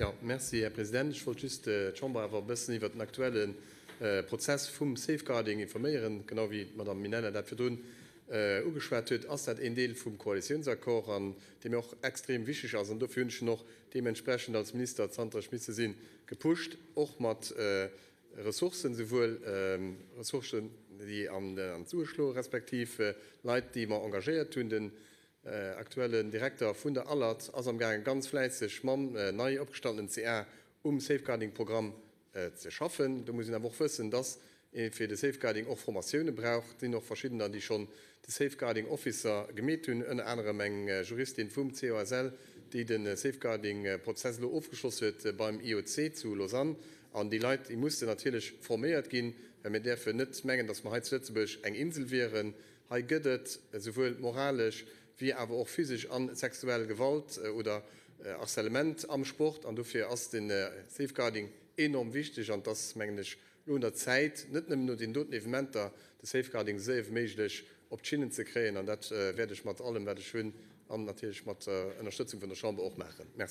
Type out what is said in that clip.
Jo, merci, Här President. Ech wollt just d'Chamber awer e bëssen iwwert den aktuelle Prozess vum Safeguarding informéieren. Genau wéi d'Madame Minella dat virdrun ugeschwat huet, ass dat een Deel vum Koalitiounsaccord, an dee mir och extrem wichteg ass. An dofir hunn ech en och deementsprechend als Minister, zanter ech Minister sinn, gepusht, och mat Ressourcen, souwuel Ressourcen, déi an d'Sue schloen, respektiv Leit, déi mer engagéiert hunn. Den aktuellen Direkter vun der ALAT ass amgaangen, ganz fläisseg mam nei opgestalltenen CA um Safeguarding-Programm ze schaffen. Do muss een awer och wëssen, dass ee fir de Safeguarding och Formatioune brauch. Et sinn och verschiddener, déi schonn de Safeguarding Officer gemeet hunn, ënner anerem eng Juristin vum COSL, déi de Safeguarding-Prozess elo ofgeschloss huet beim IOC zu Lausanne. An déi Leit, déi mussen natierlech forméiert ginn, well mir däerfen net mengen, dass mer hei zu Lëtzebuerg eng Insel wieren. Hei gëtt et esouwuel moralesch wéi awer och physesch a sexuell Gewalt oder Harcèlement am Sport. An dofir ass de Safeguarding enorm wichteg. An et ass, mengen ech, elo un der Zäit, net nëmmen no deenen doten Evenementer, de Safeguarding esou séier wéi méiglech op d'Schinnen ze kréien. An dat wäert ech mat allem, wat ech hunn, an natierlech mat der Ënnerstëtzung vun der Chamber och maachen. Merci.